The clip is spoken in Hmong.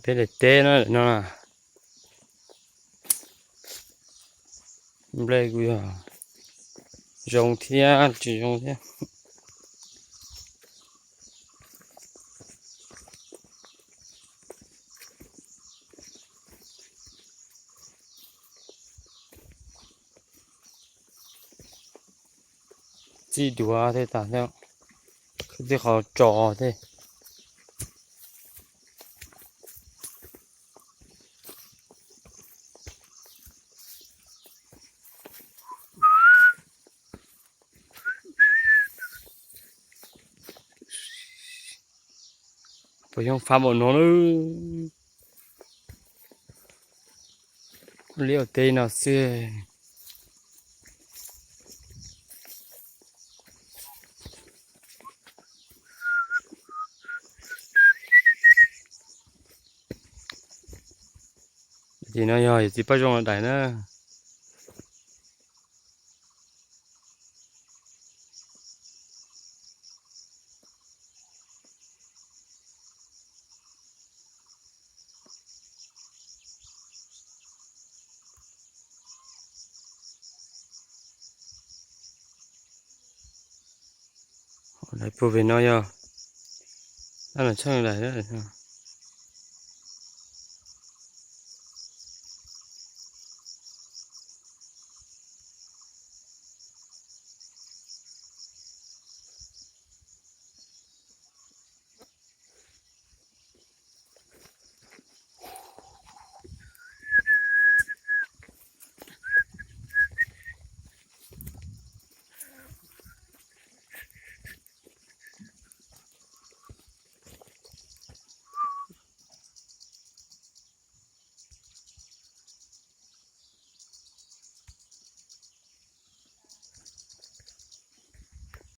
Peb daim teb no no, nplej kuj yog zoo thiab tsis zoo thiab. Txij duav tej tas thiab, tej qhov tso tej. Puas yog fab npaum no lawm. Liaj teb no xwb. Tim no yog yawm txiv Paj Zoo lawv daim na. Lawv puag pem no yog dab laug Tsheej daim.